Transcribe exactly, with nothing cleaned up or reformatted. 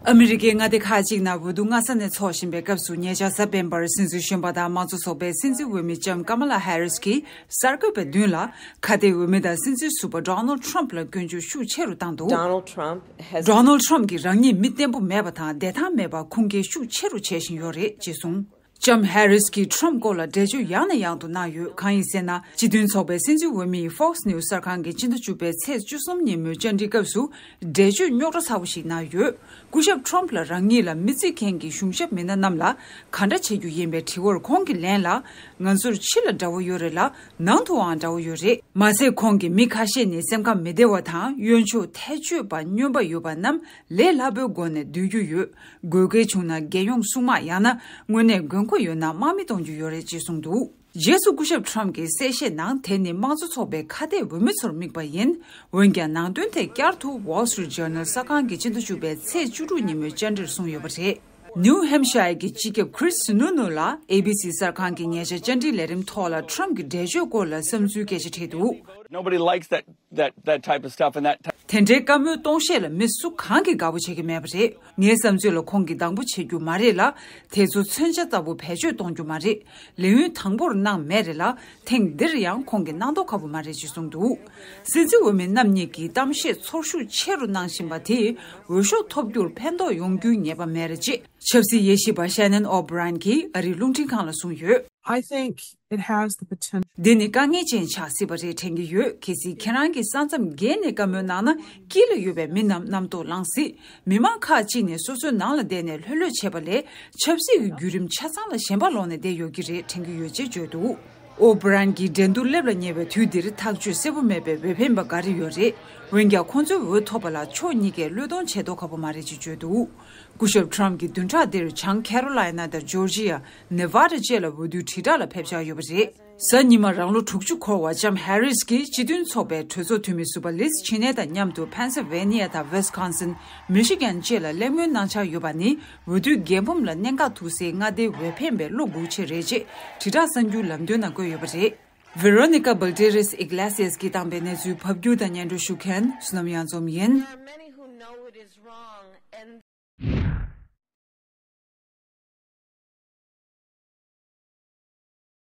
ཨ་མི་རི་ཀའི་མངའ་སྡེ་ཁག་ཅིག་ནང་འོས་བསྡུ་སྔ་ས་ནས་འཚོགས་བཞིན་པའི་སྐབས་སུ། ཉེ་ཆར་གཟའ་སྤེན་པར་སྲིད་འཛིན་གཞོན་པ་དང་དམངས་གཙོ་ཚོགས་པའི་སྲིད་འཛིན་འོས་མི་ལྕམ་ཀ་མ་ལ་ཧེ་རིས་ཀྱིས་གསར་འགོད་པའི་མདུན་ལ། ཁ་གཏད་འོས་མི་དང་སྲིད་འཛིན་ཟུར་པ་ཌོ་ནལ་ཌི་ཊརམ་ཕི་ལ་སྐྱོན་བརྗོད་ཤུགས་ཆེ་རུ་བཏང་འདུག Donald Trump has ཌོ་ནལ་ཌི་ཊརམ་ཕི་གྱིས་རང་ཉིད་མི་བརྟན་པོ་མེད་པ་དང་བདེ་ཐང་མེད་པར་ཁུངས་སྐྱེལ་ཤུགས་ཆེ་རུ་བྱེད་བཞིན་ཡོད་རེད་ཅེས་གསུངས། ལྕམ་ཧེ་རིས་ཀྱིས་ཊརམ་ཕི་སྐོར་ལ་འགྲེལ་བརྗོད་ཡང་ནས་ཡང་དུ་གནང་ཡོད། གང་ཡིན་ཟེར་ན། སྤྱི་མཐུན་ཚོགས་པའི་སྲིད་འཛིན་འོས་མི་ཡིས་Fox News གསར་ཁང་གི་སྤྱི་ཟླ་བཅུ་པའི་ཚེས་བཅུ་གསུམ་ཉིན་མོའི་བཅར་འདྲིའི་སྐབས་སུ། འགྲེལ་བརྗོད་རྙོག་དྲ་ཚ་བོ་ཞིག་གནང་ཡོད། སྐུ་ཞབས་ཊརམ་ཕི་ལ་རང་ཉིད་ལ་མི་བརྩི་མཁན་གྱི་གཞུང་ཞབས་མི་སྣ་རྣམས་ལ་ག་འདྲ་བྱེད་རྒྱུ་ཡིན་པའི་དྲི་བར་ཁོང་གིས་ལན་ལ། ང་ཚོར་ཕྱི་ལ་དགྲ་བོ་ཡོད་རེད་ལ། ནང་དུའང་དགྲ་བོ་ཡོད་རེད། མ་ཟད། ཁོང་གིས་མི་ཁ་ཤས་ནི་སེམས་ཁམས་མི་བདེ་བ་དང་གཡོན་ཕྱོགས་ཐལ་སྤྱོད་པ་སྨྱོན་པ་ཡོད་པ་རྣམས་ལས་སླ་པོའི་སྒོ་ནས་བསྡུ་རྒྱུ་ཡོད། དགོས་གལ་བྱུང་ན་རྒྱལ་ཡོངས་སྲུང་དམག། ཡང་ན་དངོས་གནས་དགོས་མཁོ་ཡོད་ན་དམག་མི་གཏོང་རྒྱུ་ཡོད་རེད་ཅེས་གསུངས་འདུག་རྗེས་སུ་སྐུ་ཞབས་ཊརམ་ཕི་གྱིས་གསལ་བཤད་ནང་། དེ་ནི་དམངས་གཙོ་ཚོགས་པའི་ཁ་གཏད་འོས་མི་ཚོར་དམིགས་པ་ཡིན། འོན་ཀྱང་ནང་དོན་དེ་བསྐྱར་དུ་Wall Street Journal གསར་ཁང་གི་སྤྱི་ཟླ་བཅུ་པའི་ཚེས་བཅུ་དྲུག་ཉིན་མོའི་བཅར་འདྲིར་གསུངས་ཡོད་པ་རེད། ནིའུ་ཧེམ་ཤ་ཡར་གྱི་སྤྱི་ཁྱབ་Chris Sununu ལ་A B C གསར་ཁང་གི་ཉེ་ཆར་བཅར་འདྲིའི་ལས་རིམ་ཐོག་ལ་ཊརམ་ཕི་གྱི་འགྲེལ་བརྗོད་སྐོར་ལ་བསམ་ཚུལ་སྐད་ཆ་དྲིས་འདུག Nobody likes that, that, that type of stuff and that type དེ་འདྲའི་བཀའ་མོལ་གཏོང་བཤད་ལ་མི་སུ་གང་གིས་དགའ་པོ་བྱེད་ཀྱི་མེད་པ་རེད། ངའི་བསམ་ཚུལ་ལ་ཁོང་གིས་སྡང་པོ་བྱེད་རྒྱུ་མ་རེད་ལ། དེ་ཚོ་མཚོན་ཆ་ལྟ་བུ་བེད་སྤྱོད་གཏོང་རྒྱུ་མ་རེད། ལས་ཡུན་དང་པོར་གནང་མེད་རེད་ལ། ཐེངས་འདིར་ཡང་ཁོང་གིས་གནང་མདོག་ཁ་པོ་མ་རེད་ཅེས་གསུངས་འདུག་སྲིད་འཛིན་འོས་མི་རྣམ་གཉིས་ཀྱིས་གཏམ་བཤད་ཚོར་ཤུགས་ཆེ་རུ་གནང་བཞིན་པ་དེས་འོས་ཤོག་ཐོབ་རྒྱུར་ཕན་ཐོགས་ཡོང་རྒྱུའི་ངེས་པ་མེད་རེད་ཅེས། ཆབ་སྲིད་དབྱེ་ཞིབ་པ་Shannon O'Brien གྱིས་ཨ་རིའི་རླུང་འཕྲིན་ཁང་ལ་གསུངས་ཡོད། I think it has the potential. འདི་ནི་དཀའ་ངལ་ཅན་ཆགས་སྲིད་པ་རེད་དྲན་གྱི་ཡོད། གལ་སྲིད་ཁྱེད་རང་གིས་ས་མཚམས་བརྒལ་ནས་བཀའ་མོལ་གནང་ན། དཀྱིལ་ལ་ཡོད་པའི་མི་རྣམས་རྣམ་རྟོག་ལངས་སྲིད། མི་མང་ཁག་ཅིག་ནས་སོ་སོའི་ནང་ལ་བསྡད་ནས་ལྷོད་ལྷོད་བྱེད་པ་ལས། ཆབ་སྲིད་ཀྱི་བརྒྱུད་རིམ་ཆ་ཚང་ལ་ཞེན་པ་ལོག་ནས་བསྡད་ཡོད་ཀྱི་རེད་དྲན་གྱི་ཡོད་ཅེས་བརྗོད་འདུག་ཨོ་བྷི་རན་གྱིས་འགྲན་བསྡུར་སླེབས་ལ་ཉེ་བའི་དུས་འདིར་ཐག་གཅོད་གསལ་པོ་མེད་པའི་འོས་འཕེན་པ་འགའ་རེ་ཡོད་རེད། འོན་ཀྱང་ཁོང་ཚོའི་འོས་ཐོབ་པ་ལ་ཕྱོགས་གཉིས་ཀས་བློས་གཏོང་བྱེད་མདོག་ཁ་པོ་མ་རེད་ཅེས་བརྗོད་འདུག་སྐུ་ཞབས་ཊརམ་ཕི་གྱིས་བདུན་ཕྲག་འདིར་བྱང་ཁེ་རོ་ལའི་ན་དང་ཇོར་ཇི་ཡ། ནེ་ཝ་ཌ་བཅས་ལ་འོས་བསྡུའི་དྲིལ་བསྒྲགས་ལ་ཕེབས་འཆར་ཡོད་པ་རེད། གཟའ་ཉི་མ་རང་ལོ་དྲུག་ཅུ་འཁོར་བ་ལྕམ་ཧེ་རིས་ཀྱིས་སྤྱི་མཐུན་ཚོགས་པའི་གྲོས་ཚོགས་འཐུས་མི་ཟུར་པ་ལིས་ཆི་ནེ་དང་མཉམ་དུ་ཕེན་སིལ་ཝེ་ནི་ཡ་དང་ཝེ་སི་ཀོན་སིན། མི་ཤི་གན་བཅས་ལ་གླེང་མོལ་གནང་འཆར་ཡོད་པ་ནི། འོས་བསྡུའི་རྒྱལ་ཕམ་ལ་གནད་འགག་ཐུག་སའི་མངའ་སྡེའི་འོས་འཕེན་པའི་བློ་འགུག་ཆེད་རེད་ཅེས་དྲིལ་བསྒྲགས་གསར་འགྱུར་ལམ་སྟོན་ནང་བཀོད་ཡོད་པ་རེད། Veronica Balderas Iglesias གིས་བཏང་པའི་གནས་ཚུལ་ཕབ་སྒྱུར་དང་སྙན་སྒྲོན་ཞུ་མཁན་བསོད་ནམས་གཡང་འཛོམས་ཡིན། There are many who know it is wrong